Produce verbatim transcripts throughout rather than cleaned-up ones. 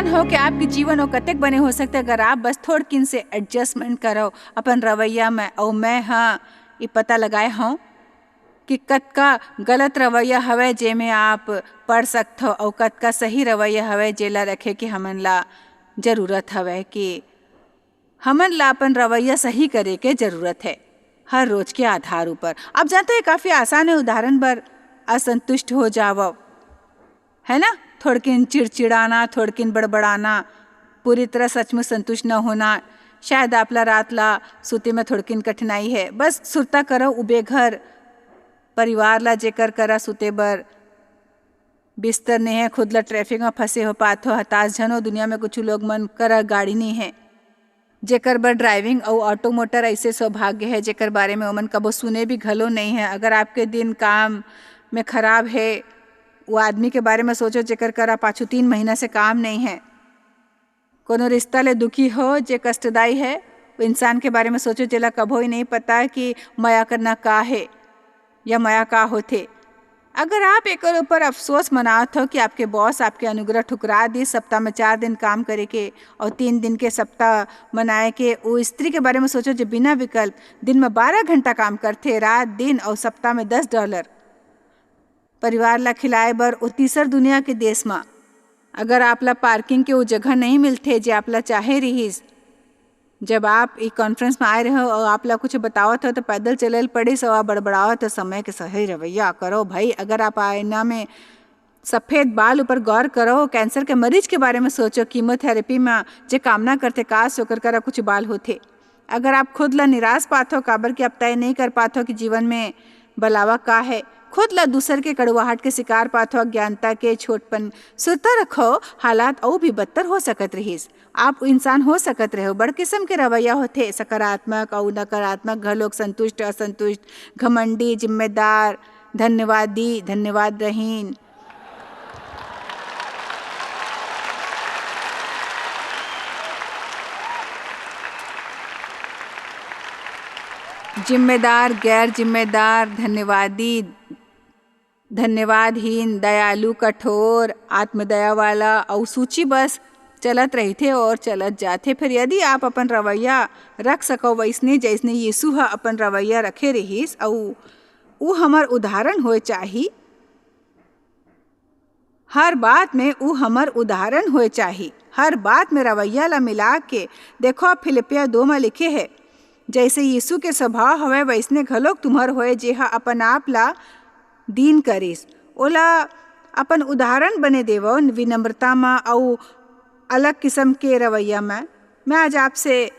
हो कि आपके जीवन अउ कतेक बने हो सकथे, अगर आप बस थोड़किन से एडजस्टमेंट करव अपन रवैया में। अउ मैं ह ये पता लगाए हव कि कतका गलत रवैया हवय, जेमे आप पड़ सकथव, अउ कतका सही रवैया हवय, जेला रखे के हमन ला जरूरत हवय कि हमन ला अपन रवैया सही करे के जरूरत है हर रोज के आधार ऊपर। आप जानते हैं, काफी आसान है उदाहरण बर, असंतुष्ट हो जावव, है ना? थोड़किन चिड़चिड़ाना, थोड़किन बड़बड़ाना, पूरी तरह सचमुच संतुष्ट न होना। शायद आपला रात ला सुते में थोड़किन कठिनाई है। बस सुरता करो, उबे घर परिवार ला, जेकर करा सुते बर बिस्तर नहीं है, खुद ला ट्रैफिक में फंसे हो पात हो, हताश झन हो। दुनिया में कुछ लोग मन करा गाड़ी नहीं है, जेकर बर ड्राइविंग अउ ऑटोमोटर ऐसे सौभाग्य है, जेकर बारे में ओमन कबो सुने भी घलो नहीं है। अगर आपके दिन काम में खराब है, वो आदमी के बारे में सोचो, जेकर करा पाछू तीन महीना से काम नहीं है। कोनो रिश्ता ले दुखी हो, जे कष्टदायी है, वो इंसान के बारे में सोचो, जेला कभो ही नहीं पता कि मया करना का है या मया का होथे। अगर आप एकर ऊपर अफसोस मनावत हो कि आपके बॉस आपके अनुग्रह ठुकरा दी, सप्ताह में चार दिन काम करे के और तीन दिन के सप्ताह मनाए के, वो स्त्री के बारे में सोचो, जो बिना विकल्प दिन में बारह घंटा काम करथे, रात दिन और सप्ताह में दस डॉलर, परिवार ला खिलाए बर वो तीसर दुनिया के देश मा। अगर आप ला पार्किंग के वो जगह नहीं मिलथे, जे आप ला चाहे रिहिस, जब आप ई कॉन्फ्रेंस में आए रहे हो और आप ला कुछ बतावत हो, तो पैदल चले ल पड़िस और आप बड़बड़ावत हो, समय के सही रवैया करो भाई। अगर आप आईना में सफेद बाल ऊपर गौर करो, कैंसर के मरीज के बारे में सोचो, कीमोथेरेपी में जे कामना करथे, काश ओकर करा कुछ बाल होथे। अगर आप खुद ला निराश पात हो, काबर कि आप तय नहीं कर पात हो कि जीवन में बलावा का है, खुद ला दूसर के कड़ुवाहट के शिकार पात हो, अज्ञानता के छोटपन, सुरता रखो, हालात अउ भी बदतर हो सकत रहिस। आप इंसान हो सकत रहे हो। बड़ किस्म के रवैया होथे, सकारात्मक अउ नकारात्मक, घलोक संतुष्ट, असंतुष्ट, घमंडी, जिम्मेदार, धन्यवादी, धन्यवाद रहीन। जिम्मेदार, गैर जिम्मेदार, धन्यवादी, धन्यवादहीन, दयालु, कठोर, आत्मदया वाला, अउ सूची बस चलत रहिथे और चलत जाथे। फिर यदि आप अपन रवैया रख सको वैसने, जैसने यीशु ह अपन रवैया रखे रहिस, अउ उ हमर उदाहरण होए चाही, हर बात में उ हमर उदाहरण होए चाही, हर बात में रवैया ला मिला के। देखो, फिलिपिया दो में लिखे है, "जैसे यीशु के स्वभाव हवय, वैसने घलोक तुम्हर होए, जेहा अपन आप ला दीन करिस।" ओला अपन उदाहरण बने देवो, विनम्रता म अउ अलग किस्म के रवैया म। मैं आज आपसे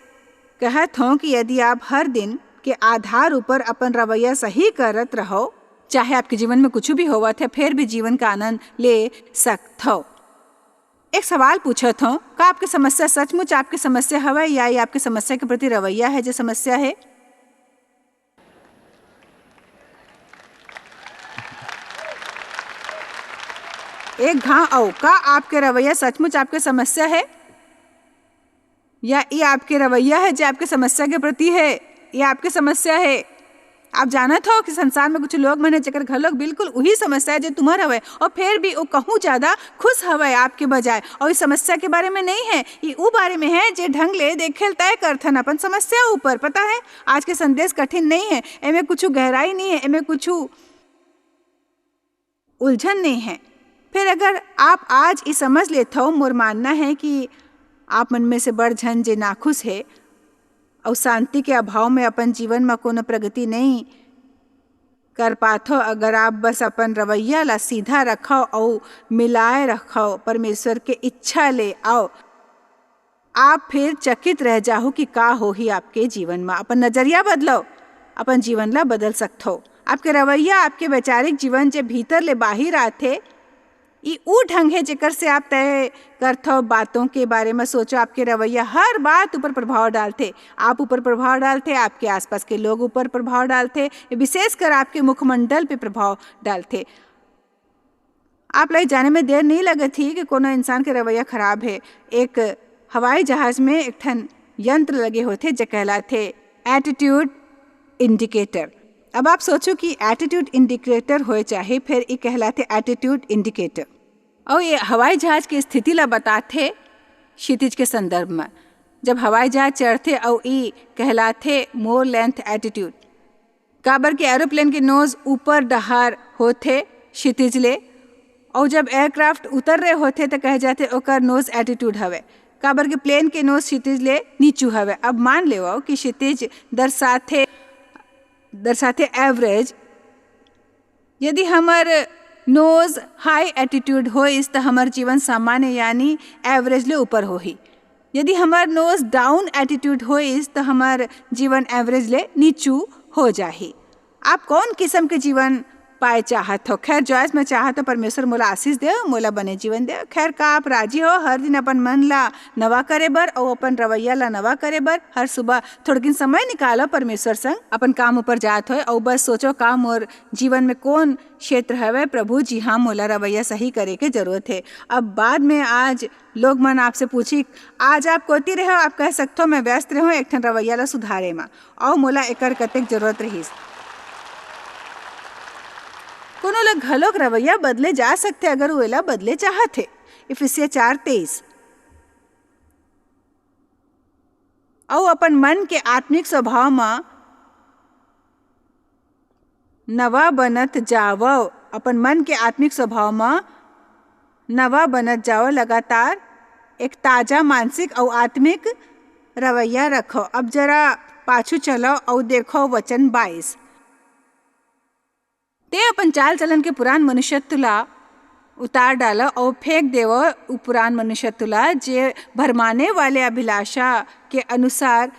कहत हूँ कि यदि आप हर दिन के आधार ऊपर अपन रवैया सही करत रहो, चाहे आपके जीवन में कुछ भी होवत है, फिर भी जीवन का आनंद ले सकत हो। एक सवाल पूछत हूँ, का आपके समस्या सचमुच आपके समस्या हवय या ये आपके समस्या के प्रति रवैया है जो समस्या है? एक घाव अउ, का आपके रवैया सचमुच आपके समस्या है, या ये आपके रवैया है जो आपके समस्या के प्रति है? ये आपके समस्या है। आप जानत हो कि संसार में कुछ लोग मन हे, जेकर घलोक बिल्कुल उही समस्या है जो तुम्हर हवय, और फिर भी वो कहूँ ज्यादा खुश हवय आपके बजाय। और इस समस्या के बारे में नहीं है, ये उ बारे में है, जे ढंग ले देखे ल तय करथन अपन समस्या ऊपर। पता है, आज के संदेश कठिन नहीं है, एमे कुछ गहराई नहीं है, एमे कुछ उलझन नहीं है। फिर अगर आप आज ये समझ लेथव, मोर मानना है कि आप मन में से बड़ झन जे नाखुश है, अउ शांति के अभाव में अपन जीवन में कोनो प्रगति नहीं कर पाथो, अगर आप बस अपन रवैया ला सीधा रखव अउ मिलाए रखव परमेश्वर के इच्छा ले, अउ आप फिर चकित रह जाहू कि का होही आपके जीवन में। अपन नजरिया बदलव, अपन जीवन ला बदल सकथो। आपके रवैया, आपके वैचारिक जीवन जे भीतर ले बाहिर आथे, ई ऊ ढंग हे जेकर से आप तय करथव, बातों के बारे में सोचो। आपके रवैया हर बात ऊपर प्रभाव डालथे, आप ऊपर प्रभाव डालथे, आपके आसपास के लोग ऊपर प्रभाव डालथे, विशेषकर आपके मुखमंडल पे प्रभाव डालथे। आप ला जाने में देर नहीं लगत ही कि कोनो इंसान के रवैया खराब है। एक हवाई जहाज में एक ठन यंत्र लगे होथे जे कहलाथे एटीट्यूड इंडिकेटर। अब आप सोचो कि एटीट्यूड इंडिकेटर होए चाहे, फिर ये कहलाथे एटीट्यूड इंडिकेटर। और ये हवाई जहाज की स्थिति ला बताथे क्षितिज के संदर्भ में। जब हवाई जहाज चढ़थे अउ ई कहलाथे more length attitude, काबर के एरोप्लेन के नोज ऊपर डहार होथे क्षितिज ले, अउ जब एयरक्राफ्ट उतर रहे होथे त कहे जाथे ओकर नोज एटीट्यूड हवे, काबर के प्लेन के नोज क्षितिज ले नीचू हवे। अब मान लेवो कि क्षितिज दर्शाथे दर्शाथे एवरेज। यदि हमर नोज हाई एटीट्यूड होइस त हमर जीवन सामान्य यानी एवरेज ले ऊपर होही। यदि हमर नोज डाउन एटीट्यूड होइस त हमर जीवन एवरेज ले नीचू हो जाही। आप कौन किस्म के जीवन पाए चाहत हो? खैर, जॉयस, मैं चाहत हो परमेश्वर मोला आशीष दे, मोला बने जीवन दे। खैर, का आप राजी हो हर दिन अपन मन ला नवा करे बर अउ अपन रवैया ला नवा करे बर? हर सुबह थोड़किन समय निकालो परमेश्वर संग, अपन काम ऊपर जात होए अउ बस सोचो, का मोर जीवन में कौन क्षेत्र हवे प्रभु जी, हाँ, मोला रवैया सही करे के जरूरत है। अब बाद में आज लोग मन आपसे पूछी, आज आप कोती रहे हो? आप कह सकथो, मैं व्यस्त रहूं एक ठन रवैया ला सुधारे मा, अउ मोला एकर कतेक जरूरत रहिस। कोनो ला घलोक रवैया बदले जा सकथे, अगर वो एला बदले चाहत हे। इफिसिया चार तेईस। अउ अपन मन के आत्मिक स्वभाव म नवा बनत जावव, अपन मन के आत्मिक स्वभाव म नवा बनत जावव। लगातार एक ताजा मानसिक अउ आत्मिक रवैया रखव। अब जरा पाछू चलव अउ देखव वचन बाईस। ते अपन चाल चलन के पुरान मनुष्यत्व ला उतार डालव अउ फेंक देवव उ पुरान मनुष्यत्व ला, जे भरमाने वाले अभिलाषा के अनुसार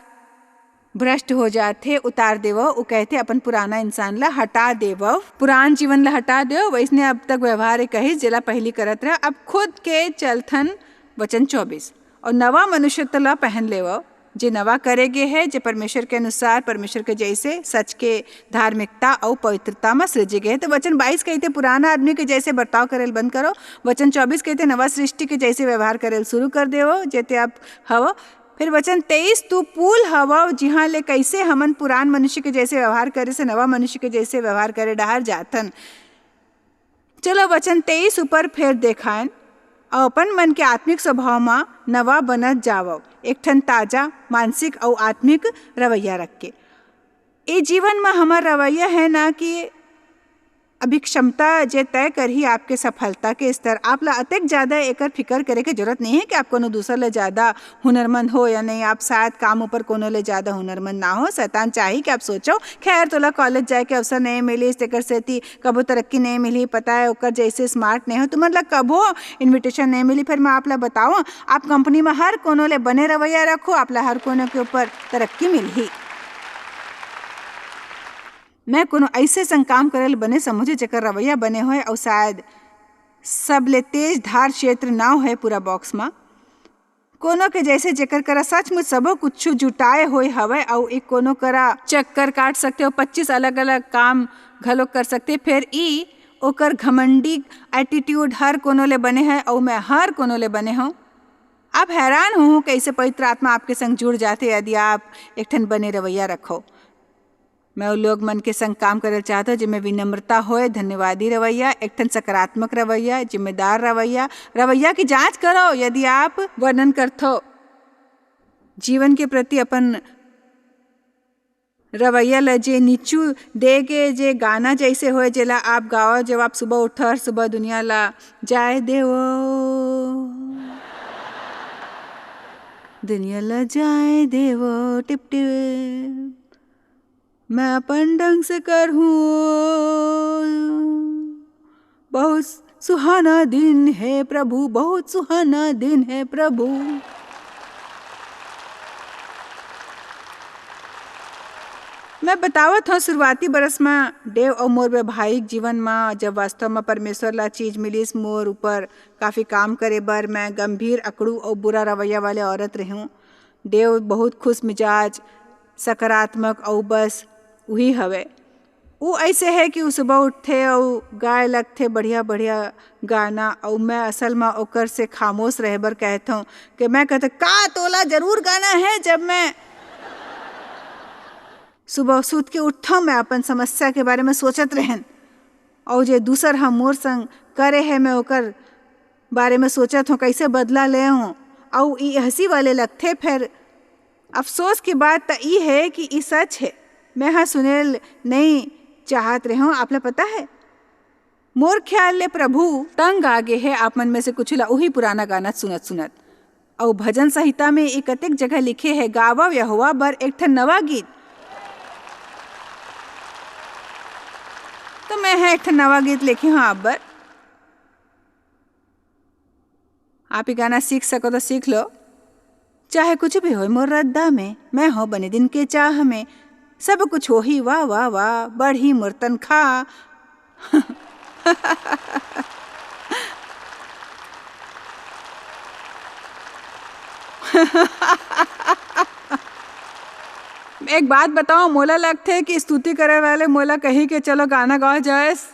भ्रष्ट हो जाथे। उतार देवव, उ कहथे, अपन पुराना इंसान ला हटा देवव, पुरान जीवन ला हटा देवव, वैसने अब तक व्यवहार कहिस जेला पहिली करत रह, अब खुद के चलथन। वचन चौबीस। और नवा मनुष्यत्व ला पहन लेवव, जे नवा करे गे हे, जे परमेश्वर के अनुसार, परमेश्वर के जैसे, सच के धार्मिकता अउ पवित्रता म सृजे गे हे। तो वचन बाईस कहिथे, पुराना आदमी के जैसे बर्ताव करेल बंद करो। वचन चौबीस कहिथे, नवा सृष्टि के जैसे व्यवहार करेल शुरू कर देवव, जेते आप हव। फिर वचन तेईस, तू पुल हवव, जिहाँ ले कैसे हमन पुरान मनुष्य के जैसे व्यवहार करे से नवा मनुष्य के जैसे व्यवहार करे डहार जाथन। चलो वचन तेईस ऊपर फेर देखायन, अउ अपन मन के आत्मिक स्वभाव म नवा बनत जावव, एक ठन ताजा मानसिक अउ आत्मिक रवैया रख के। ए जीवन म हमर रवैया है ना कि अभी क्षमता जे तय करही आपके सफलता के स्तर। आप ला अतेक ज्यादा एकर फिकर करे के जरूरत नहीं है कि आप कोनो दूसर ले ज्यादा हुनरमंद हो या नहीं, आप शायद काम ऊपर कोनो ले ज्यादा हुनरमंद ना हो। शैतान चाही कि आप सोचो, खैर, तोला कॉलेज जाए के अवसर नहीं मिलिस, तेकर सेती कभू तरक्की नहीं मिली, पता है, ओकर जैसे स्मार्ट नहीं हो, तुमन ला कभू इनविटेशन नहीं मिली। फिर मैं आप ला बताऊँ, आप कंपनी में हर कोनो ले बने रवैया रखो, आप ला हर कोनो के ऊपर तरक्की मिलही। मैं कोनो ऐसे संग काम करे ले बने समझे, जेकर रवैया बने होए, अउ शायद सबले तेज धार क्षेत्र नाव है पूरा बॉक्स में। कोनो के जैसे जेकर करा सचमुच सबो कुछ जुटाए होए हवय, अउ एक कोनो करा चक्कर काट सकते हो, पच्चीस अलग-अलग काम घलो कर सकते, फेर ई ओकर घमंडी एटीट्यूड हर कोनो ले बने है, अउ मैं हर कोनो ले बने हूँ। आप हैरान हो कैसे पवित्र आत्मा आपके संग जुड़ जाते, यदि आप एक ठन बने रवैया रखो। मैं उन लोग मन के संग काम करल चाहत हूँ, जेमे विनम्रता होए, धन्यवादी रवैया, एक ठन सकारात्मक रवैया, जिम्मेदार रवैया। रवैया की जांच करो, यदि आप वर्णन करथो जीवन के प्रति अपन रवैया ल, जे नीचू दे के जे गाना जैसे होए, जेला आप गाओ जब आप सुबह उठो, हर सुबह दुनिया ला जाए देवो, दुनिया ला जाए देवो, टिप टिप। मैं अपन ढंग से करहूँ। बहुत सुहाना दिन है प्रभु, बहुत सुहाना दिन है प्रभु। मैं बतावत हूँ, शुरुआती बरस म डेव अउ मोर वैवाहिक जीवन म, जब वास्तव म परमेश्वर ला चीज मिलिस, मोर ऊपर काफी काम करे बर, मैं गंभीर, अकड़ू अउ बुरा रवैया वाले औरत रहूँ। डेव बहुत खुश मिजाज, सकारात्मक अउ बस उही हवय। उ अइसे हे कि उ सुबह उठथे अउ गाए लगथे बढ़िया-बढ़िया गाना, अउ मैं असल म ओकर से खामोश रहे बर कहथंव कि मैं कहथंव, "का तोला जरूर गाना हे?" जब मैं सुबह सुत के उठथंव, मैं अपन समस्या के बारे में सोचत रहेन, अउ जे दूसर ह मोर संग करे हे, मैं ओकर बारे में सोचत हंव, कइसे बदला लेहूं। अउ ई हंसी वाले लगथे। फेर अफसोस के बात त ई हे कि ई सच हे। मैं ह सुनेल नइ चाहत रेहों, आप ला पता हे। मोर ख्याल ले प्रभु तंग आ गे हे आप मन में से कुछ ला उही पुराना गाना सुनत सुनत। अउ भजन संहिता में ई कतेक जगह लिखे हे, "गावव यहोवा बर एक ठन नवा गीत।" तो मैं ह एक ठन नवा गीत लेके हूँ आप बर। आप ये गाना सीख सको तो सीख लो। चाहे कुछ भी होय मोर रद्दा में, मैं हो बने दिन के चाह में। सब कुछ होही वाह, वाह, वाह, बढ़ही मोर तनख्वाह। एक बात बताओ, मोला लगथे कि स्तुति करे वाले मोला कही के चलो गाना गाओ जयस।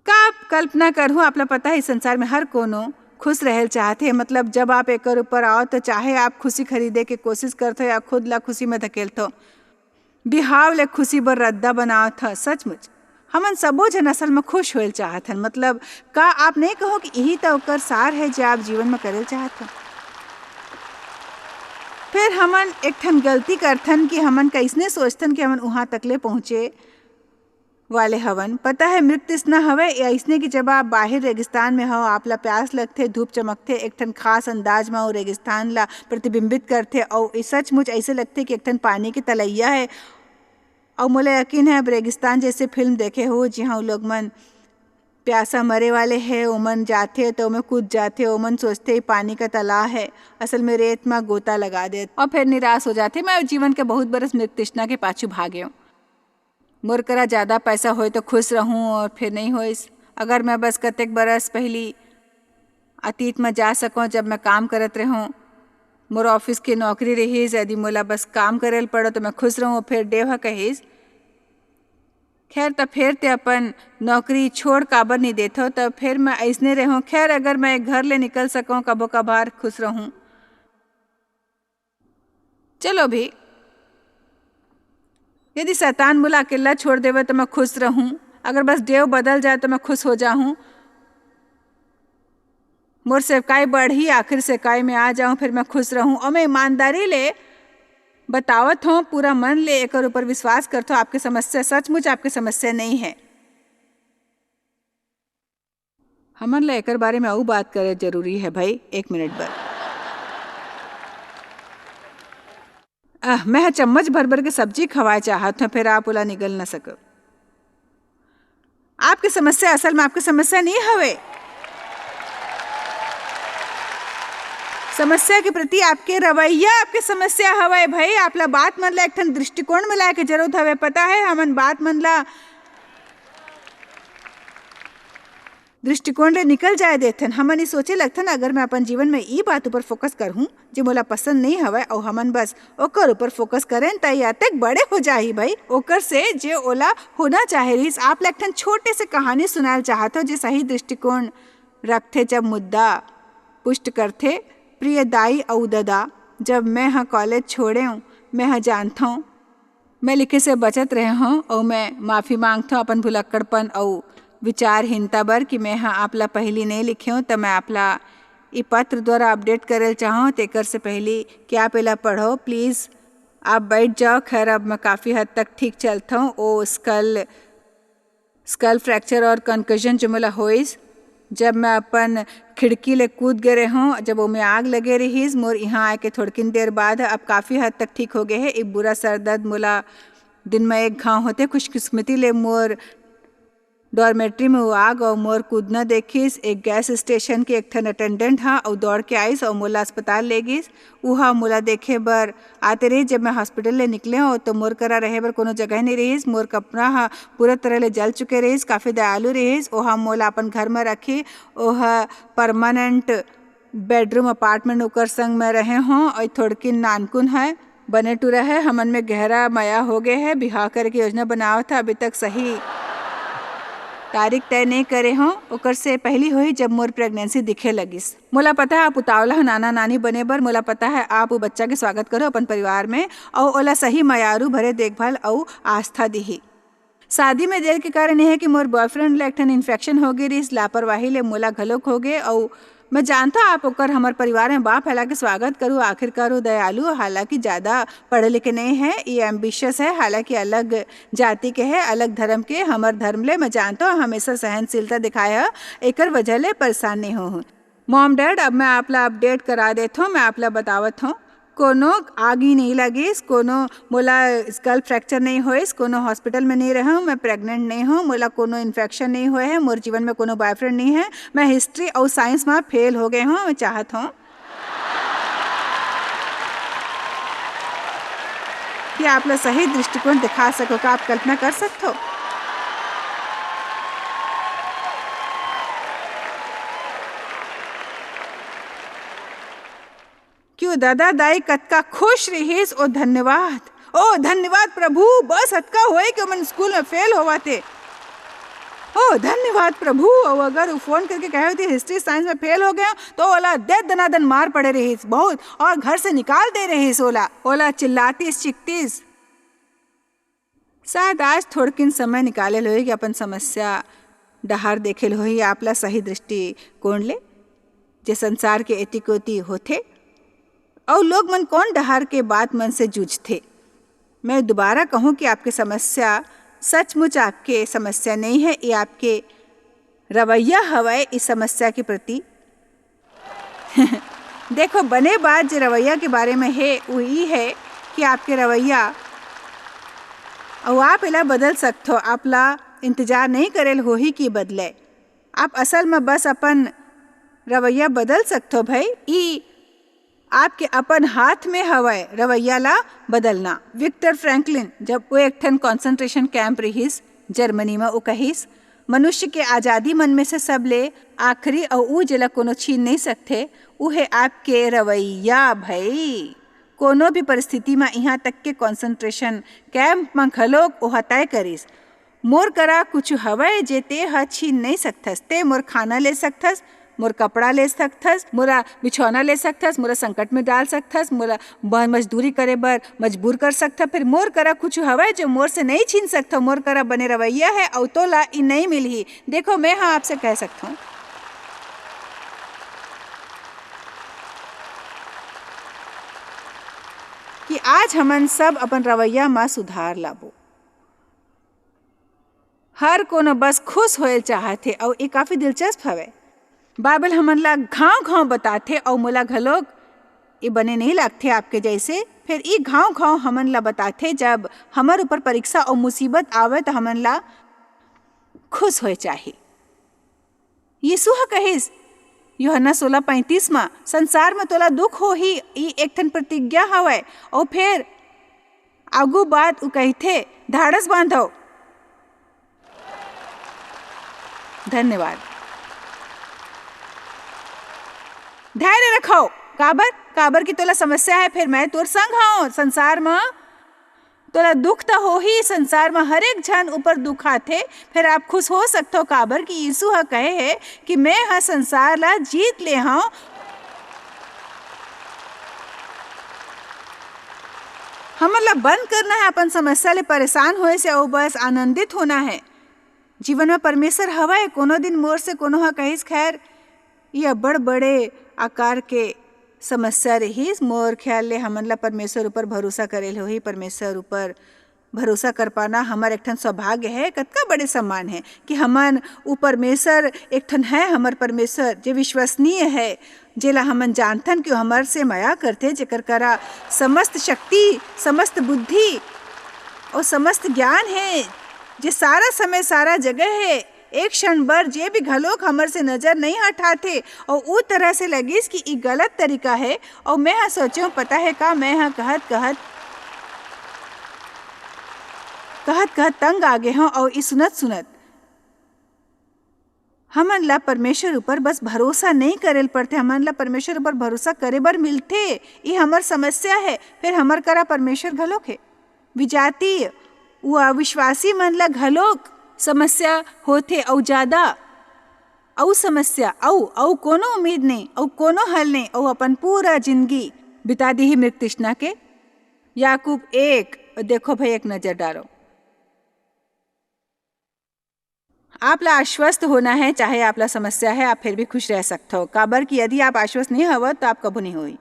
का आप कल्पना करहु, आप ला पता है, इस संसार में हर कोनो खुश रहल चाहत हे। मतलब, जब आप एकर ऊपर आओ, तो चाहे आप खुशी खरीदे के कोशिश करथो या खुद ला खुशी में धकेलथो, बिहाव ले खुशी बर रद्दा बनावत ह। सचमुच, हमन सबो झन असल में खुश होयल चाहत हन। मतलब, का आप नहीं कहो कि यही तो ओकर सार है, जे आप जीवन में करल चाहत हो? फिर हमन एक ठन गलती करथन कि हमन कइसने सोचथन कि हमन उहाँ तक ले पहुँचे वाले हवन। पता है, मृग तृष्णा हवय, या अइसने कि जब आप बाहिर रेगिस्तान में हव, आप ला प्यास लगथे, धूप चमकथे, एक ठन खास अंदाज में वो रेगिस्तान ला प्रतिबिंबित करथे, अउ ये सचमुच ऐसे लगथे कि एक ठन पानी के तलैया है। अउ मोला यकीन है, अब रेगिस्तान जैसे फिल्म देखे हो, जिहाँ वो लोग मन प्यासा मरे वाले है, ओमन जाथे तो ओमे कूद जाथे, ओमन सोचथे, "ये पानी का तालाब है", असल में रेत में गोता लगा देथे, और फिर निराश हो जाथे। मैं जीवन के बहुत बरस मृग तृष्णा के पाछू भागे हूँ। मोर करा ज्यादा पैसा होय तो खुश रहूं, और फिर नहीं होइस। अगर मैं बस कतेक बरस पहली अतीत में जा सकूं, जब मैं काम करत रहूं, मोर ऑफिस के नौकरी रहिस, यदि मोला बस काम करे ल पड़ो तो मैं खुश रहूं। फिर देव ह कहिस, "खैर, त फिर ते अपन नौकरी छोड़ काबर नहीं देथो?" त फिर मैं अइसने रहूं, "खैर, अगर मैं घर ले निकल सकूं कभो कभार, खुश रहूं।" चलो भी, यदि शैतान मोला अकेला छोड़ देवे तो मैं खुश रहूं, अगर बस देव बदल जाए तो मैं खुश हो जाऊं। मोर सेवकाई बढ़ही, आखिर सेवकाई में आ जाऊं, फिर मैं खुश रहूं। और मैं ईमानदारी ले बतावत हूँ, पूरा मन ले एकर ऊपर विश्वास करथो, आपके समस्या सचमुच आपके समस्या नहीं है। हमन ला एकर बारे में अउ बात करे जरूरी है भाई, एक मिनट बर। आह, मैं ह चम्मच भर भर के सब्जी खवाए चाहत हूँ, फिर आप ओला निगल न सको। आपके समस्या असल में आपके समस्या नहीं हवे। समस्या के प्रति आपके रवैया आपके समस्या हवे भाई। आप ला बात मन ला एक ठन दृष्टिकोण में लाए के जरूरत हवे। पता है, हमन बात मन ला दृष्टिकोण ले निकल जाए देथन। हमन ई सोचे लगथन, अगर मैं अपन जीवन में ई बात ऊपर फोकस करहूं जे मोला पसंद नहीं हवय, अउ हमन बस ओकर ऊपर फोकस करेन, त ये अतेक बड़े हो जाही भाई, ओकर से जे ओला होना चाहे रहिस। आप ला एक ठन छोटे से कहानी सुनाए चाहत हो, जे सही दृष्टिकोण रखथे, जब मुद्दा पुष्ट करथे। प्रिय दाई अउ ददा, जब मैं ह कॉलेज छोड़ेंव, मैं ह जानथंव, मैं लिखे से बचत रहे हंव, अउ मैं माफी मांगथंव अपन भुलक्कड़पन अउ विचारहीनता बर कि मैं ह आप ला पहिली नइ लिखेंव, त मैं आप ला ई पत्र द्वारा अपडेट करे ल चाहंव। तेकर से पहिली कि आप एला पढ़ो, प्लीज आप बैठ जाओ। खैर, अब मैं काफी हद तक ठीक चलथंव। ओ स्कल स्कल फ्रैक्चर और कंकशन जो मोला होइस, जब मैं अपन खिड़की ले कूद गे रेहों, जब ओमे आग लगे रहिस, मोर इहाँ आए के थोड़किन देर बाद अब काफी हद तक ठीक हो गे हे। ए बुरा सर दर्द मोला दिन में एक घांव होथे। खुशकिस्मती ले मोर डॉर्मेट्री में वो आग और मोर कूदना देखिस। एक गैस स्टेशन के एक ठन अटेंडेंट हा, अउ दौड़ के आइस और मोला अस्पताल ले गिस। उहा मोला देखे बर आते रहिस। जब मैं हॉस्पिटल ले निकले हों, तो मोर करा रहे बर कोनो जगह नहीं रहिस। मोर कपड़ा हा पूरा तरह ले जल चुके रहिस। काफी दयालु रहिस। ओहा मोला अपन घर में रखी। ओहा परमानेंट बेडरूम अपार्टमेंट ओकर संग में रहे हों, और थोड़किन नानकुन है। बने टूरा है, हमन में गहरा मया हो गए है। बिहाव करे के योजना बनावत है, अभी तक सही तारीख तय नहीं करे हों। ओकर से पहली होही, जब मोर प्रेगनेंसी दिखे लगिस। मोला पता है, आप उतावला हो नाना नानी बने बर। मोला पता है, आप वो बच्चा के स्वागत करो अपन परिवार में, और ओला सही मयारू भरे देखभाल अउ आस्था दिही। शादी में देर के कारण ये हे कि मोर बॉयफ्रेंड ला एक ठन इन्फेक्शन हो गे रिहिस, लापरवाही ले मोला घलोक हो गे। अउ मैं जानथों आप ओकर हमर परिवार में बाप, हालांकि स्वागत करू, आखिरकार वो दयालु, हालांकि ज्यादा पढ़े लिखे नहीं है, ये एम्बिशियस है, हालांकि अलग जाति के है, अलग धर्म के। हमर धर्म ले मैं जानथों हमेशा सहनशीलता दिखाए ह, एकर वजह ले परेशान नहीं हो। मॉम डैड, अब मैं आप ला अपडेट करा देथों, मैं आप ला बतावत हूँ, कोनो आगी नहीं लगिस, कोनो मोला स्कल फ्रैक्चर नहीं होइस, कोनो हॉस्पिटल में नहीं रहूँ, मैं प्रेग्नेंट नहीं हूँ, मोला कोनो इन्फेक्शन नहीं होए है, मोर जीवन में कोनो बॉयफ्रेंड नहीं है, मैं हिस्ट्री अउ साइंस में फेल हो गए हूँ। मैं चाहत हूँ कि आप ला सही दृष्टिकोण दिखा सको। का आप कल्पना कर सकते हो? क्यों दादा दाई कतका खुश रहिस। ओ धन्यवाद, ओ धन्यवाद प्रभु, बस अतका होए कि ओमन स्कूल में फेल होवत हे। ओ धन्यवाद प्रभु। अउ अगर वो फोन करके कहे होती हिस्ट्री साइंस में फेल हो गया, तो ओला दे दनादन मार पड़े रहिस बहुत, और घर से निकाल दे रहिस ओला। ओला चिल्लातीस चिकतीस। शायद आज थोड़किन समय निकाले होही कि अपन समस्या डहार देखे होही, आप ला सही दृष्टिकोण ले, जे संसार के एती कोती होथे, अउ लोग मन कौन डहार के बात मन से जूझथे। मैं दोबारा कहूँ कि आपके समस्या सचमुच आपके समस्या नहीं है, ये आपके रवैया हवय इस समस्या के प्रति। देखो, बने बात जे रवैया के बारे में हे, वो ई है कि आपके रवैया, अउ आप एला बदल सकथो। आप ला इंतजार नहीं करेल होही कि बदले। आप असल में बस अपन रवैया बदल सकथो भाई। ई आपके अपन हाथ में हवय रवैया ला बदलना। विक्टर फ्रैंकलिन, जब वो एक ठन कॉन्सेंट्रेशन कैंप रहिस जर्मनी में, वो कहिस, मनुष्य के आजादी मन में से सबले आखिरी अउ ऊ जेला कोनो छीन नहीं सकथे, ऊ हे आपके रवैया भई। कोनो भी परिस्थिति में, इहाँ तक के कॉन्सेंट्रेशन कैंप में घलोक ओह तय करिस, मोर करा कुछ हवय जे ते ह छीन नहीं सकथस। ते मोर खाना ले सकथस, मोर कपड़ा ले सकथस, मोला बिछौना ले सकथस, मोला संकट में डाल सकथस, मोला ब-, मजदूरी करे बर मजबूर कर सकथस। फिर मोर करा कुछ हवय जो मोर से नहीं छीन सकथस। मोर करा बने रवैया है, अउ तोला ई नहीं मिलही। देखो, मैं हा आपसे कह सकथों कि आज हमन सब अपन रवैया मा सुधार लाबो। हर कोनो बस खुश होए चाहत हे, अउ ये काफी दिलचस्प हवे। बाइबल हमन ला घांव-घांव बताथे, अउ मोला घलोक ये बने नहीं लागथे आपके जैसे। फिर ई घांव-घांव हमन ला बताथे, जब हमर ऊपर परीक्षा अउ मुसीबत आवे, त हमन ला खुश होए चाही। यीशु ह कहिस, यूहन्ना सोलह पैंतीस म, "संसार म तोला दुख होही," ई एक ठन प्रतिज्ञा हवय। अउ फेर आगू बात उ कहिथे, "धाड़स बांधव।" धन्यवाद। धैर्य रखव। काबर? काबर कि तोला समस्या है, फेर मैं तोर संग हंव संसार म। तोला दुख त होही, संसार म हर एक झन ऊपर दुख आथे, फेर आप खुश हो सकथव, काबर कि यीशु ह कहे हे कि मैं ह संसार ला जीत ले हंव। हमन ला बंद करना है अपन समस्या ले परेशान होए से, अउ बस आनंदित होना है। जीवन में परमेश्वर हवय। कोनो दिन मोर से कोनो ह कहिस, खैर, ये अब्बड़ बड़े आकार के समस्या रहिस। मोर ख्याल ले हमन ला परमेश्वर ऊपर भरोसा करे ल होही। परमेश्वर ऊपर भरोसा कर पाना हमर एक ठन सौभाग्य है। कतका बड़े सम्मान है कि हमन उ परमेश्वर एक ठन है, हमर परमेश्वर जे विश्वसनीय है, जेला हमन जानथन कि वो हमर से मया करथे, जेकर करा समस्त शक्ति, समस्त बुद्धि और समस्त ज्ञान है, जे सारा समय, सारा जगह है। एक क्षण बर जे भी घलोक हमर से नजर नहीं हटाथे, और उ तरह से लगिस कि ई गलत तरीका है, और मैं ह सोचेंव, पता है का, मैं ह कहत, कहत, कहत, कहत तंग आ गे हंव, और ई सुनत, सुनत हमन ला परमेश्वर ऊपर बस भरोसा नहीं करे ल पड़थे, हमन ला परमेश्वर ऊपर भरोसा करे बर मिलथे। ये हमर समस्या है, फिर हमर करा परमेश्वर घलोक है। विजातीय व अविश्वासी मन ला घलोक समस्या होथे, अउ ज्यादा, अउ समस्या, अउ, अउ कोनो उम्मीद नहीं, अउ कोनो हल नहीं, अउ अपन पूरा जिंदगी बिता दीही मृग तृष्णा के। याकूब एक, देखो भाई, एक नजर डालो। आप ला आश्वस्त होना है, चाहे आप ला समस्या है, आप फिर भी खुश रह सकथव, काबर कि यदि आप आश्वस्त नहीं हवव, तो आप कभू नहीं होई।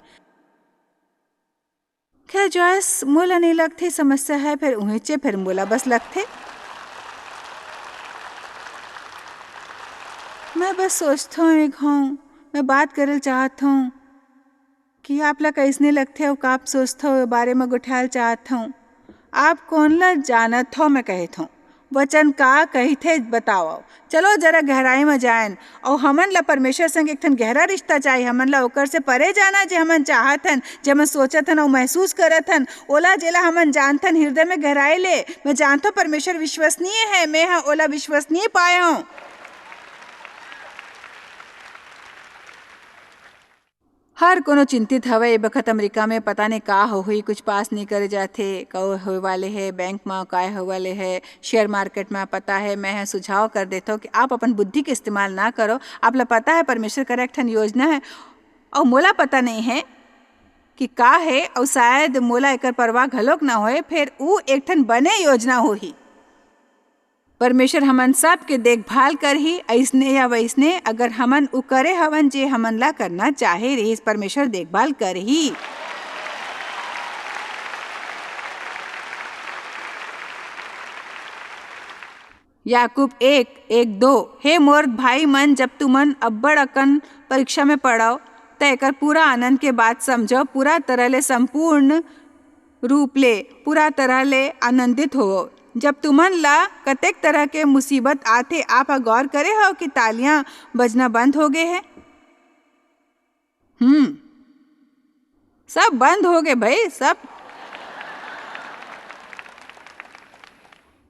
खैर जॉयस, मोला नहीं लगथे समस्या है, फिर उहेंचे, फिर मोला बस लगथे। मैं बस सोचथव एक घाव, मैं बात करल चाहत हूँ कि आप ला कइसने लगथे अउ का आप सोचथव, ए बारे म गोठियाल चाहत हूँ। आप कोन ला जानत हव, मैं कहत हूँ, वचन का कहिथे, बतावव। चलो जरा गहराई म जाएन, अउ हमन ला परमेश्वर संग एक ठन गहरा रिश्ता चाही। हमन ला ओकर से परे जाना, जे हमन चाहत हन, जे हमन सोचत हन अउ महसूस करत हन, ओला जेला हमन जानथन हृदय में गहराई ले। मैं जानथव परमेश्वर विश्वसनीय है, मैं ह ओला विश्वसनीय पाए हूँ। हर कोनो चिंतित हवय, ए बखत अमेरिका में पता नहीं का होही, कुछ पास नहीं करे जाथे, का होए वाले हे, बैंक म काय होए वाले हे, शेयर मार्केट म पता हे। मैं ह सुझाव कर देथव कि आप अपन बुद्धि के इस्तेमाल ना करो। आप ला पता है परमेश्वर कर एक ठन योजना है, अउ मोला पता नहीं है कि का है, अउ शायद मोला एकर परवाह घलोक ना होए, फेर ऊ एक ठन बने योजना होही। परमेश्वर हमन सब के देखभाल करही, अइसने या वइसने, अगर हमन उ करे हवन जे हमन ला करना चाहे रहिस, परमेश्वर देखभाल करही। याकूब एक, एक, दो, हे मोर भाई मन, जब तुमन अब्बड़ अकन परीक्षा में पड़व, त एकर पूरा आनंद के बात समझव, पूरा तरह ले संपूर्ण रूप ले, पूरा तरह ले आनंदित होवव। जब तुमन ला कतेक तरह के मुसीबत आथे, आप ह गौर करे हव कि तालियां बजना बंद हो गे हे? हम्म, सब बंद हो गे भाई, सब।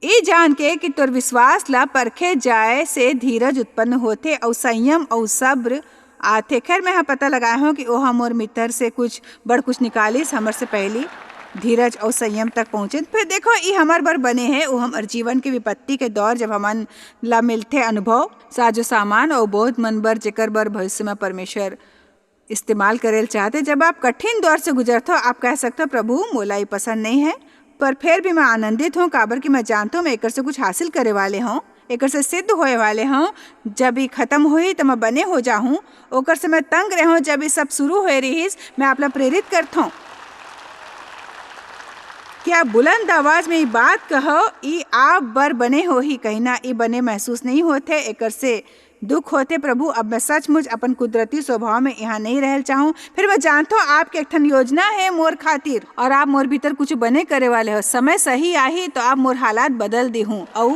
ए जान के कि तोर विश्वास ला परखे जाए से धीरज उत्पन्न होथे अउ संयम अउ सब्र आथे। खैर, मैं ह पता लगाए हूँ कि ओहा मोर मित्र से कुछ बड़ कुछ निकालिस, हमर से पहली धीरज अउ संयम तक पहुँचे। फिर देखो, ई हमर बर बने हे, वो हमर जीवन के विपत्ति के दौर, जब हमन ला मिलथे अनुभव, साजो सामान अउ बहुत मन बर, जेकर बर भविष्य में परमेश्वर इस्तेमाल करे ल चाहते। जब आप कठिन दौर से गुजरथो, आप कह सकथो, "प्रभु, मोला ये पसंद नहीं है, पर फिर भी मैं आनंदित हूँ, काबर कि मैं जानता हूँ, मैं एकर से कुछ हासिल करे वाले हूँ, एकर से सिद्ध होए वाले हूँ। जब ये खत्म होही, तो मैं बने हो जाहूँ। ओकर से मैं तंग रहूँ, जब ये सब शुरू होए रहिस।" मैं आप ला प्रेरित करथों कि आप बुलंद आवाज में ये बात कहो, "ई आप बर बने होही।" कहीं ना, ई बने महसूस नहीं होते, एकर से दुख होथे, प्रभु, अब मैं सचमुच अपन कुदरती स्वभाव में यहाँ नहीं रहल चाहूँ। फिर मैं जानथों, आपके एक ठन योजना हे मोर खातिर, और आप मोर भीतर कुछ बने करे वाले हो। समय सही आही, तो आप मोर हालात बदल देहूँ। अउ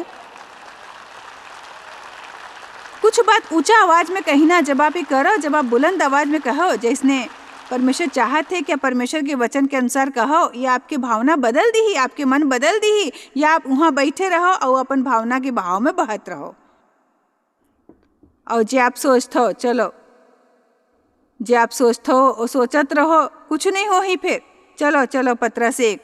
कुछ बात ऊंचा आवाज में कही ना, जब आप ये करो, जब आप बुलंद आवाज में कहो, जैसने परमेश्वर चाहत हे कि आप परमेश्वर के वचन के अनुसार कहो, ये आपके भावना बदल दीही, आपके मन बदल दीही, या आप वहाँ बैठे रहो और अपन भावना के बहाव में बहत रहो। अउ जे आप सोचथव, चलो, जे आप सोचथव, वो सोचत रहो, कुछ नहीं होही फिर। चलो, चलो, पतरस एक,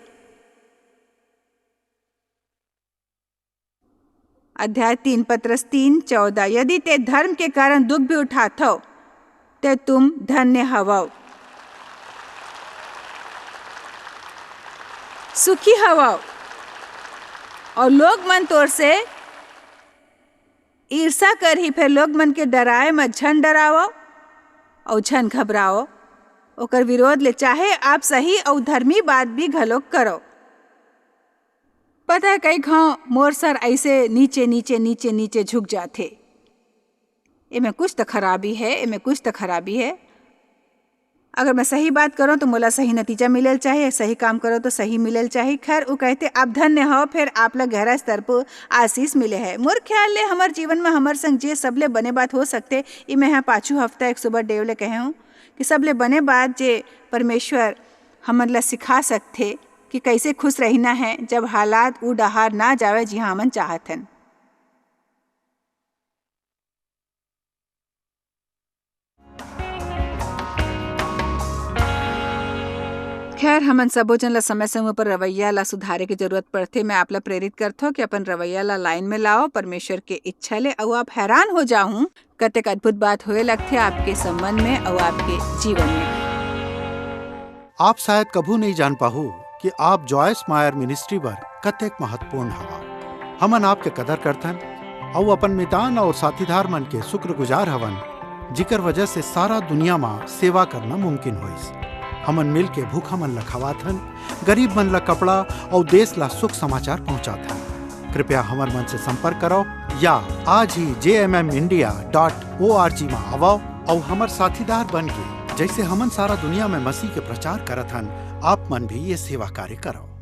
अध्याय तीन, पतरस तीन चौदह, "यदि ते धर्म के कारण दुख भी उठाथव, ते तुम धन्य हवव, सुखी हवव, और लोग मन तोर से ईर्षा करही, फेर लोग मन के डराए म झन डरावव अउ झन घबरावव ओकर विरोध ले, चाहे आप सही अउ धर्मी बात भी घलोक करव।" पता है, कई घाव मोर सर ऐसे नीचे, नीचे, नीचे, नीचे झुक जाथे। एमे कुछ तो खराबी है, एमे कुछ तो खराबी है। अगर मैं सही बात करूँ तो मोला सही नतीजा मिलल चाही, सही काम करूँ तो सही मिलल चाही। खैर, उ कहते, "आप धन्य हो, फिर आप ला गहरा स्तर पर आशीष मिले है।" मोर ख्याल ले हमर जीवन में हमर संग जे सबले बने बात हो सकते, ई मैं ह पाछू हफ्ता एक सुबह डेव ले कहे हूँ कि सबले बने बात जे परमेश्वर हमन ला सिखा सकथे कि कैसे खुश रहना है, जब हालात उ डहार ना जावे जिहाँ हमन चाहत हन। खैर, हमन सबो जन ला समय-समय पर रवैया ला सुधारे के जरूरत पड़थे। मैं आप ला प्रेरित करथों कि अपन रवैया ला लाइन में लाओ परमेश्वर के इच्छा ले, अउ आप हैरान हो जाहू, कतेक अद्भुत बात होए लगथे आपके संबंध में अउ आपके जीवन में। आप शायद कभू नहीं जान पाहू कि आप जॉयस मायर मिनिस्ट्री बर कतेक महत्वपूर्ण हवा। हमन आपके कदर करथन, अउ अपन मितान अउ साथीदार मन के शुक्रगुजार हवन, जिकर वजह से सारा दुनिया म सेवा करना मुमकिन होइस। हमन मिल के भूखा मन ल खवाथन, गरीब मन ल कपड़ा अउ देश ल सुख समाचार पहुंचाथन। कृपया हमर मन से संपर्क करव या आज ही J M M India dot O R G म आवव अउ हमर साथीदार बन के, जइसे हमन सारा दुनिया में मसीह के प्रचार करत हन, आप मन भी ये सेवा कार्य करव।